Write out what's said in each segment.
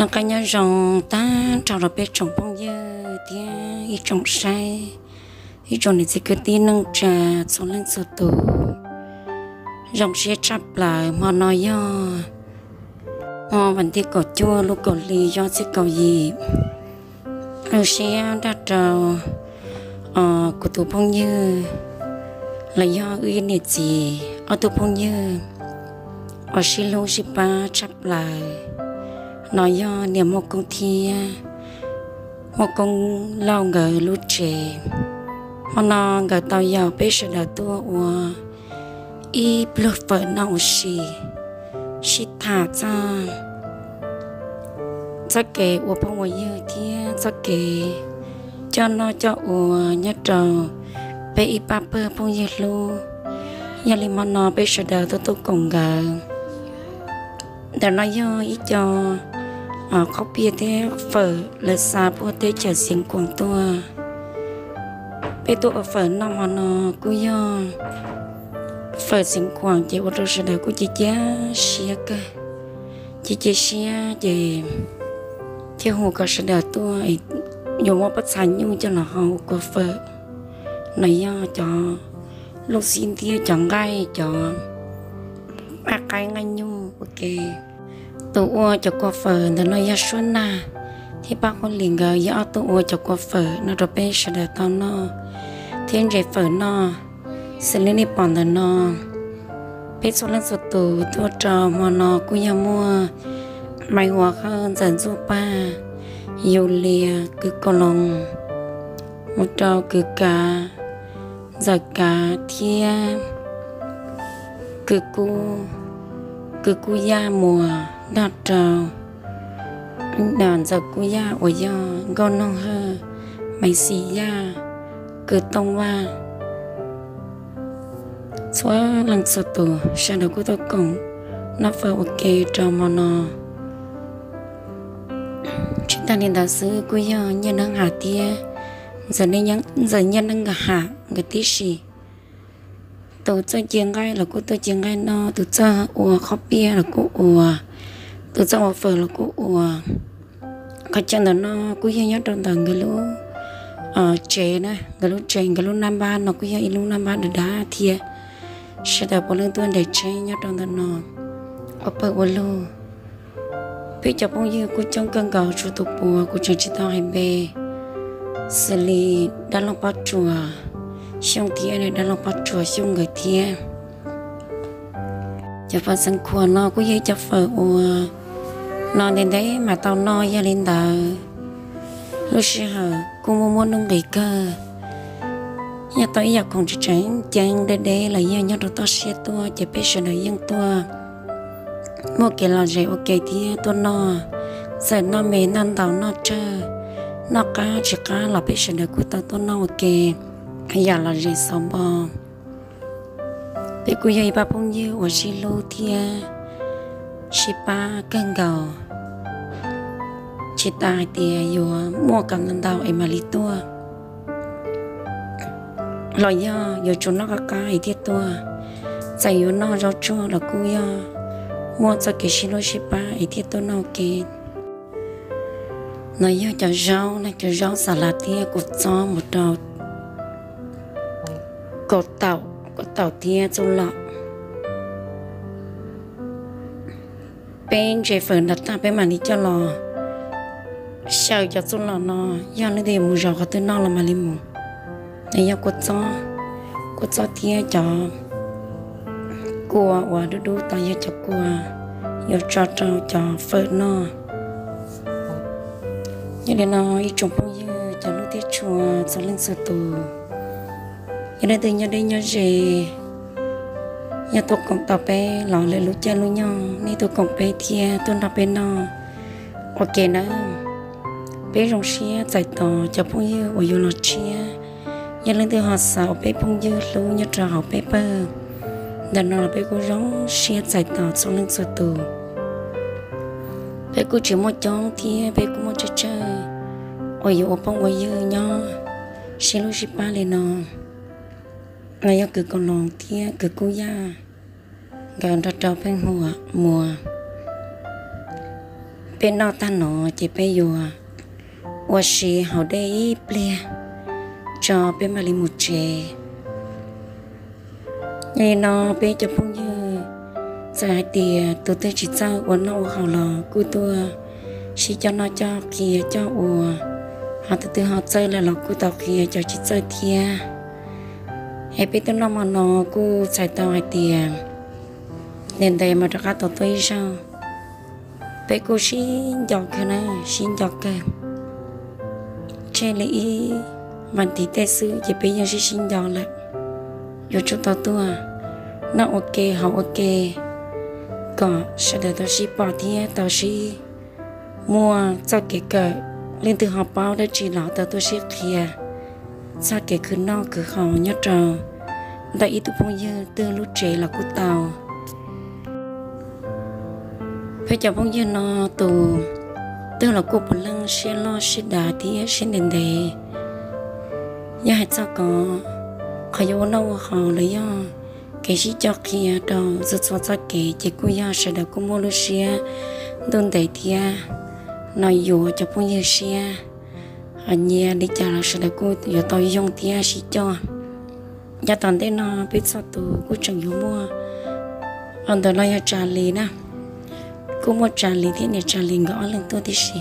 Noj qab nyob zoo tag nrho rau peb tsoom phooj ywg thiab ib tsoom saib, ib tsoom niam txiv kwv tij neej tsa txhua leej txhua tus. Zoo siab tshaj plaws hmo no yog hmo vas thib kaum cuaj lub kaum hli ob txhiab kaum yim. Zoo siab nrog rau kuv tus phooj ywg los yog wb niam txiv ob tug phooj ywg uas sib hlub sib pab tshaj plaws no yog niam Muaj Koob thiab Muaj Koob Lauj nkawd lub tsev. Hmo no nkawd tau yaum peb sawv daws tuaj ua ib pluag fawm noj ua si, sib tham txog txoj kev ua phooj ua ywg thiab txoj kev coj noj coj ua nyob rau peb ib pab pawg phooj ywg hlub. Yog li hmo no peb sawv daws tuaj tuaj koom nkawd. Ntawm no yog ib co qhaub piaj thiab fawm lawv xa puag teb chaws Xeev Khuam tuaj. Peb tuaj ua fawm noj hmo no kuj yog fawm Xeev Khuam ces ua rau sawv daws kuj cia cia siab kawg. Cia cia siab ces thiaj hu kom sawv daws tuaj yuav muab pob txha nyuj coj los hau ua kua fawm. No yog cov lub xib ntiab, cov nqaij, cov nqaij qaib nqaij nyuj ua ke. Tus ua cov kua fawm ntawm no yog Suab Nag thiab Paj Huab Lis nkawd yog ob tug ua cov kua fawm no rau peb sawv daws tau noj thiab ntses fawm noj. Xws li nej pom ntawm no, peb txhua leej txhua tus tuaj rau hmo no kuj yog muaj Maiv Huas Hawj, Ntxawm Ntxuaj Paj, Yus Lias, Kwv Kaus Loos, mus rau Kwv Kav, Ntxawm Kav thiab Kwv Kub, Kwv Kub Yaj Muas, nrog rau Ntxawm Kub Yaj uas yog Nkauj Noog Hawj, Maiv Xis Yaj, Kwv Tooj Vaj. Txhua leej txhua tus sawv daws kuj tuaj koom noj fawm ua ke rau hmo no. Tsis tag li ntawd xwb kuj yog Nyiaj Neeb Has thiab Ntxawm Nyiaj Neeb Nkaj Ham nkawd tib si. Tus txawj cia nqaij los kuj tuaj cia nqaij noj, tus txawj ua qhaub piaj los kuj ua, tus txawj ua fawm los kuj ua. Qhov chaw ntawm no kuj yog nyob rau ntawm nkawd lub tsev na, nkawd lub tsev, nkawd lub nab npab no kuj yog ib lub nab npab dav dav thiab. Sawv daws puav leej tuaj nres tsheb nyob rau ntawm no ua pawg ua lug. Peb cov phooj ywg kuj coob kawg nkaus, tshuav tus puav kuv tseem tsis tau hais npe, xws li dab laug Pob Tsuas Xyooj thiab dab laug Pob Tsuas Xyooj nkawd thiab. Cov fawm Xeev Khuam no kuj yog ib cov fawm uas no ntev ntev mas tau noj, yog li ntawd lub sij hawm kuj muaj muaj nuj nqis kawg. Yog tau ib yam khoom tseem ceeb deb deb los yog nyob rau toj siab tuaj ces peb sawv daws yeej tuaj muaj kev lom zem ua ke thiab tuaj noj. Txawm noj me noj ntau noj tsawg, noj qab tsis qab los peb sawv daws kuj tau tuaj noj ua ke yam lom zem xauv npo. Peb kuj yog ib pab phooj ywg uas sib hlub thiab sib pab kawg nkaus, tsis tas hais tias yuav muaj kom ntau ntau es mam li tuaj, los yog yuav tsum noj qab qab es thiaj tuaj. Txawm yuav noj zaub tsuag los kuj yog muaj txoj kev sib hlub sib pab es thiaj tuaj noj ua ke. No yog cov zaub na, cov zaub xa las thiab kua txob mus rau kaum taum, kaum taum thiab txuj lom. Peb ntses fawm nram tag peb mam li coj los xyaw cov txuj lom no, yog leej twg yuav mus zaum qhov twg noj los mam li mus. No yog kua txob, kua txob thiab cov kua uas dub dub tod yog cov kua yuav tso rau cov fawm noj. Yog li no ib tsoom phooj ywg cov hlub thiab tshua txhua leej txhua tus, yog leej twg nyob deb nyob ze, yog tuaj koom tau peb los lwm lub caij lub nyoog nej tuaj koom peb thiab tuaj nrog peb noj ua ke nawb. Peb zoo siab txais tos cov phooj ywg uas yuav los tshiab. Yog leej twg ho xav ua peb phooj ywg hlub nyob rau hauv peb pawg ntawm no los peb kuj zoo siab txais tos txhua leej txhua tus. Peb kuj tsis muaj coob thiab peb kuj muaj tsawg tsawg uas yuav ua phooj ua ywg nyob sib hlub sib pab li no. No yog kwv Koos Loos thiab kwv Kub Yaj nkawd nrog rau pheej Huam Muas. Peb noj tag no ces peb yuav ua si haus dej ib pliag tso peb mam li mus tsev. Yog li no peb cov phooj ywg, txawm hais tias tus twg tsis txawj ua noj ua haus los kuj tuaj sib coj noj coj qhia coj ua, ho tus twg ho txawj lawm los kuj tau qhia cov tsis txawj thiab. Es peb tuaj noj hmo no kuj txhais tau hais tias ntev ntev mas rov qab tau tuaj ib zaug. Peb kuj sib nco kawg na, sib nco kawg. Tseg li ib vas thiv tej xwb ces peb yeej sib sib nco lawm. Yuav tsum tau tuaj noj ua ke haus ua ke kom sawv daws tau sib pom thiab tau sib muaj txoj kev kawm. Leej twg ho paub dab tsi los tau tuaj sib qhia txoj kev khwv noj khwv haus nyob rau ntawm ib tug phooj ywg twg lub tsev los kuj tau. Peb cov phooj ywg no tus twg los kuj puav leej siab loj siab dav thiab siab ntev ntev. Yog hais txog kom qhov yuav ua noj ua haus los yog kev sib coj qhia rau txhua txhua txoj kev ces kuj yog sawv daws kuj muaj lub siab ntuj ntev thiab no yuav cov phooj ywg siab. Ho nyias li cas los sawv daws kuj yuav tau yoog thiab sib coj. Yav tom ntej no peb txhua tus kuj tseem yuav muaj, ntawm no yog Tsav Lis na, kuj muaj Tsav Lis thiab niam Tsav Lis nkawd ob leeg tuaj tib si.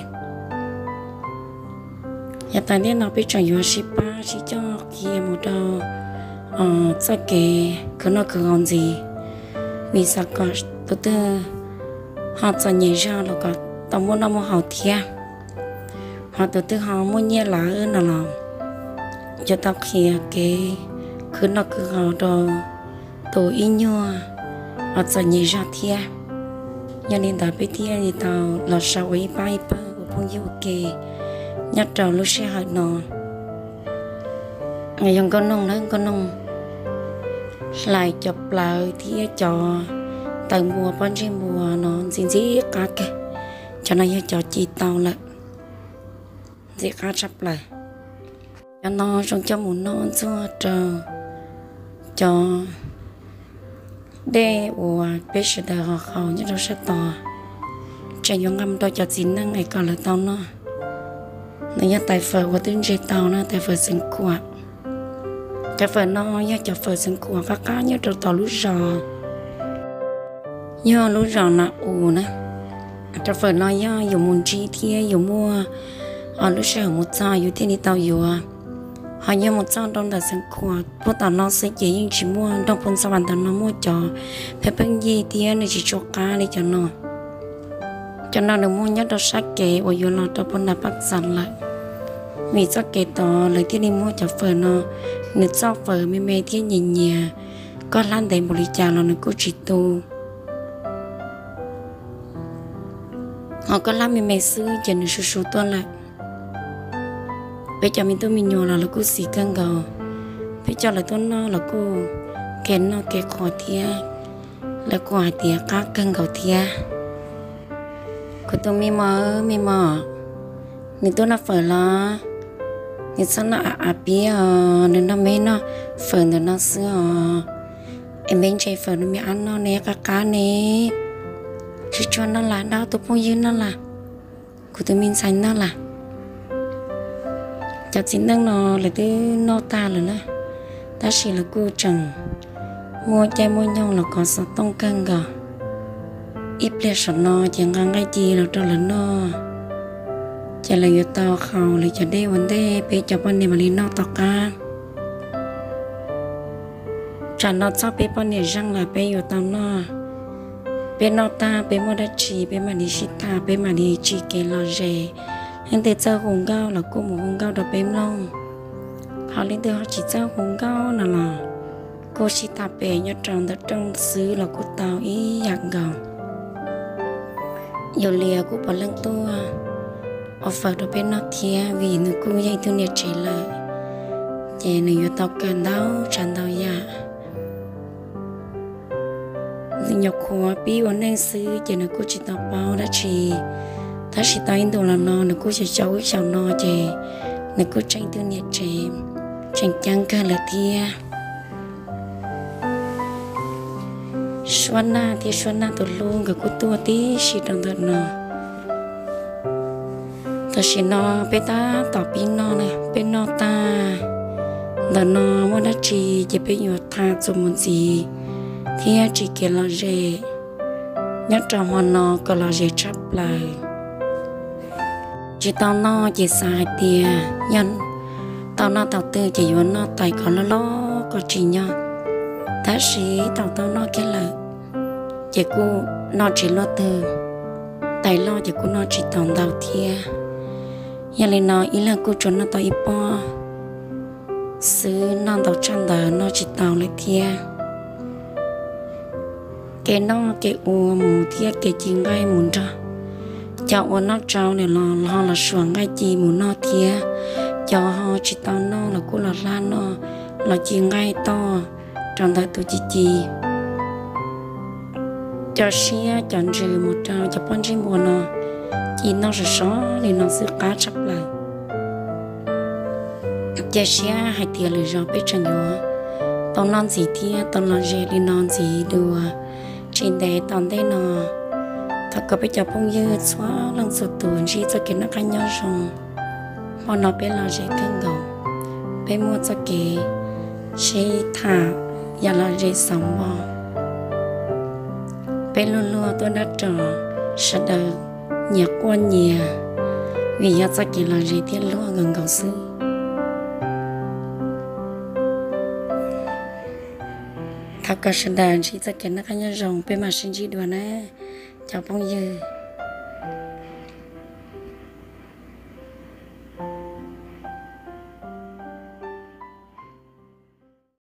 Yav tom ntej no peb tseem yuav sib pab sib coj qhia mus rau txoj kev khwv noj khwv haus ntxiv, vim xav kom tus twg ho txom nyem zog los kom tau muaj noj muaj haus thiab. Ho tus twg ho muaj nyiaj lawm no los yuav tau qhia kev khwv noj khwv haus rau tus ib nyuag txom nyem zog thiab. Yog li ntawd peb thiaj li tau los sau ua ib pab ib pawg ua phooj ywg ua ke nyob rau lub sij hawm no. Yog nkauj noog na, nkauj noog hlais cov plawv thiab cov taws npua pob ntseg npua no ntxim ntxim qab kawg. Cov no yog cov ci tau lawm, ntxim qab tshaj plaws. Cov no zoo coj mus noj ntxuag rau cov dej uas peb sawv daws ho haus nyob rau sab tod. Tseem yuav nqa mus rau cov txiv neej es kom lawv tau noj. Nws yog tais fawm uas twb ntse tau na, tais fawm Xeev Khuam. Cov fawm no yog cov fawm Xeev Khuam qab qab nyob rau tom lub zos, yog lub zos Na U na. Cov fawm no yog yus mus ntsib thiab yus muaj lub sij hawm mus txog yus thiaj li tau yuav. Ho yog mus txog rau ntawm Xeev Khuam puag tom no xwb ces yeej tsis muaj, nroog Phu Ntxhov Vam ntawm no muaj cov pheej pheej yig thiab nws tsis tshua qab li cov no. Cov no nws muaj nyob rau sab kev uas yuav los rau puag nram Paj Txas lawm. Vim txoj kev tod lawv thiaj li muaj cov fawm no, nws txoj fawm me me thiab nyias nyias, koj hlab ntev npaum li cas los nws kuj tsis tu. Ho koj hlab me me xwb ces nws su su tuaj lawm. Peb cov me tub me nyuam los lawv kuj xis kawg nkaus, peb coj lawv tuaj noj los kuj kev noj kev qhuas thiab, lawv kuj hais tias qab kawg nkaus thiab. Kuv tus me mos, me mos, nws tuaj noj fawm los? Nws txhob noj av av piab os, nws noj me noj fawm ntawm no xwb os. Es me ntse fawm no me ab noj ne, qab qab ne. Tsis tshua noj las, dab tus phooj ywg noj las, kuv tus me ntxhais noj las. Cov txiv neej no lawv twb noj tag lawm na, tab sis lawv kuj tseem muaj caij muaj nyoog los kov xov tooj kawg nkaus. Ib pliag saum no ces nqa nqaij ci los rau lawv noj, ces lawv yuav tau haus lawv cov dej ua ntej, peb cov poj niam mam li noj tom qab. Tsam no txog peb poj niam zeej lawm peb yuav tau noj. Peb noj tag peb muaj dab tsi peb mam li sib tham, peb mam li tsim kev lom zem. Leej twg txawj hu nkauj los kuj mus hu nkauj rau peb mloog. Ho leej twg ho tsis txawj hu nkauj no los kuj sib tham pem nyob rau ntawm rooj xwb los kuj tau ib yam nkaus. Yus li kuj puav leej tuaj ua fawm rau peb noj thiab, vim nws kuj yog ib tug niam tsev lawm, ces nws yuav tau kawm ntau tsav ntau yam. Nws nyuam qhuav pib ua neej xwb ces nws kuj tsis tau paub dab tsi, tab sis tau ib ntus los no nws kuj xyaum xyaum ub xyaum no ces nws kuj tseem ib tug niam tsev tseem ceeb kawg lawm thiab. Suab Nag thiab Suab Nag tus hlub nkawd kuj tuaj tib si rau ntawm no. Tam sim no peb tab tom pib noj na, peb noj tag ntawm no muaj dab tsi ces peb yuav tha txuas mus ntxiv thiab tsis kev lom zem. Nyob rau hmo no kom lom zem tshaj plaws. Tsis tau noj ces xav hais tias yog tau noj tau twg ces yuav noj tais kom loj loj kom tsim nyog. Tab sis thaum tau noj kiag lawm ces kuj noj tsis luaj twg, tais loj ces kuj noj tsis tau ntau thiab. Yog li no ib leeg kuj tsuas noj tau ib pob xwb, noj ntau tshaj ntawd noj tsis tau lawm thiab. Kev noj kev ua mus thiab kev ci nqaij mus nrog. Cov uas noj tsau lawm los ho los suav nqaij ci mus noj thiab, cov ho tsis tau noj los kuj los hla noj, los ci nqaij toj rau ntawm tus ci ci. Cov siab cov ntsws mus rau cov pob ntseg npua no ci noj sov sov li no xwb qab tshaj plaws. Cia siab hais tias lwm zaus peb tseem yuav tau noj ntxiv thiab tau lom zem li no ntxiv dua. Tsis ntev tom ntej no, thov kom peb cov phooj ywg txhua leej txhua tus ntsib txoj kev noj qab nyob zoo. Hmo no peb lom zem kawg nkaus, peb muaj txoj kev sib tham yam lom zem xaus npo. Peb luag luag tuaj dab ros, sawv daws nyias quaj nyias, vim yog txoj kev lom zem thiab luag nkaus nkaus xwb. Thov kom sawv daws ntsib txoj kev noj qab nyob zoo, peb mam sib ntsib dua na cov phooj ywg.